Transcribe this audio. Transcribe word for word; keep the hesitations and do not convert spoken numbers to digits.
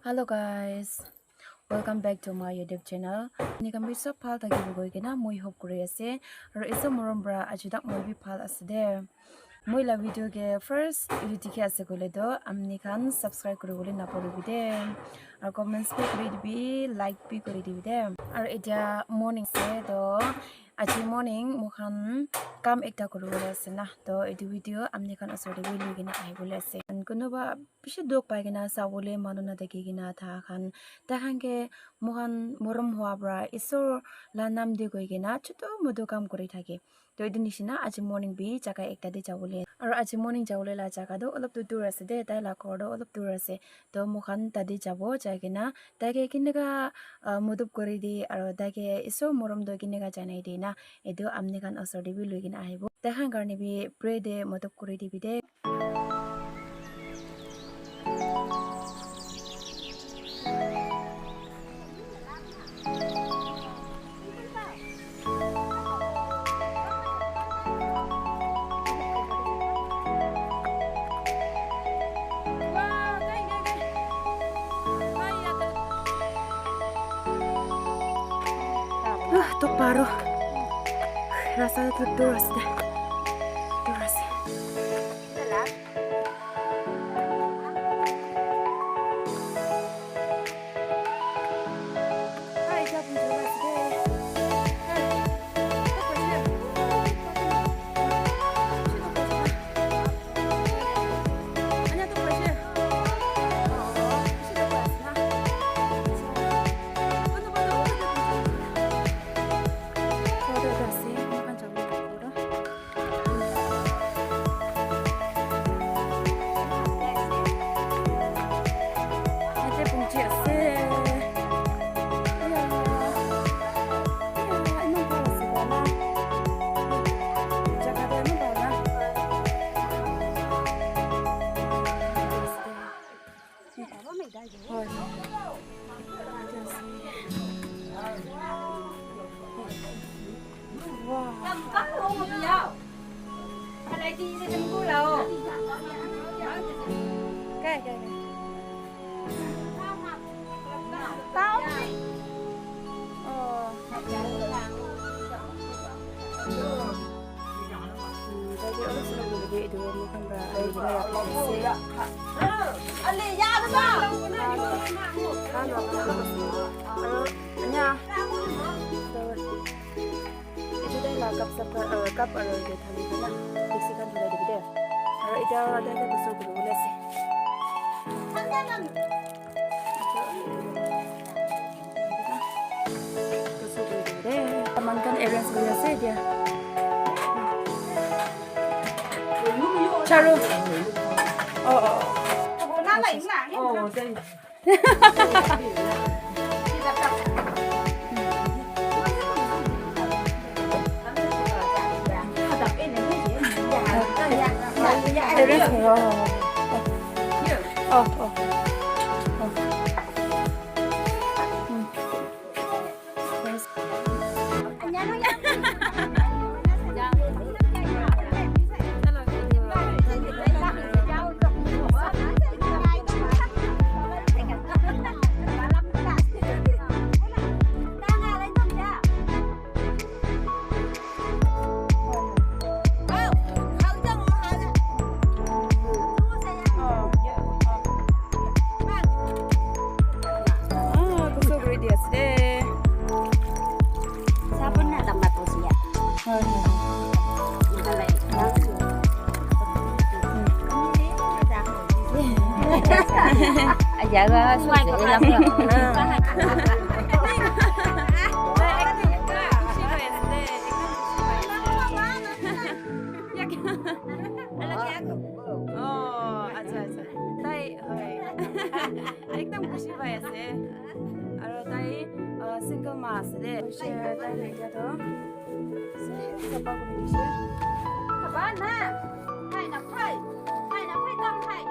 Hello guys, welcome back to my YouTube channel. Apni khan bi sob bhal thakibo koi kena moi hope kuri ase. Aru isu morom pra aji tak moi bi bhal ase de. Moi la video ke first etu dikhi ase koile toh apni khan subscribe kuri bole na puribi de. Aru comments bi kuri dibi, like bi kuri dibi de. Aru etia morning ase toh aji morning moi khan kam ekta kuri bole ase na. Toh etu video apni khan osor te bi lui kena ahi bole ase. And kunuba bishi dukh pai kena sabole manu na thaki kena tha khan, tai khan ke moikhan morom hua pra Isor la nam de koi kena chutu mutu kam kuri thake. Toh etu nishina aji morning bi jaga ekta te jabole, aru aji morning jabole la jaga toh olop toh dur ase de, tai la ghor toh olop dur ase. Toh moikhan tate jabo, jai kena tai ke kineka, ah, mutup kuri de, aru tai ke Isor morom toh kineka janai de na, etu apni khan osor te bi lui kena ahibo. Tai khan karne bi pray de mutup kuri dibi de. Ah, tok paro. Rasta tu dur ase de. Dur ase. Yate pungji ase. Iya, iya, iman bhal ase koa na. Jaga toh iman bhal na. Hoi. Wow. Kai, kai, kai. Oh. Hmm, tadi orang sudah beli itu makan dah. Ayo, gimana ya? Halo. Halo. Halo. Anya. Etu tai la cup sap khan, uh, cup aro yate thali kena dikchi khan dhulai dibi de. Aro eta tai ke ghusl kuri bole ase. Ghusl kuri dibi de. Saman khan arrange kuri ase etia. Charu. Oh, oh, oh. Oh, oh. Ah, ghusl kuri di ase de. Sabun na lamba to siya. Hoi, hoi. Ito lai, yang su. Aja ga su se lang. Oh, acha, acha. Tai, hoi. Ekdam khushi pai ase. Aro tai, uh, single ma ase de. Hoise, tai etia toh sapa kuri dise. Papa na. Hai na phai. Hai na phai, tam phai.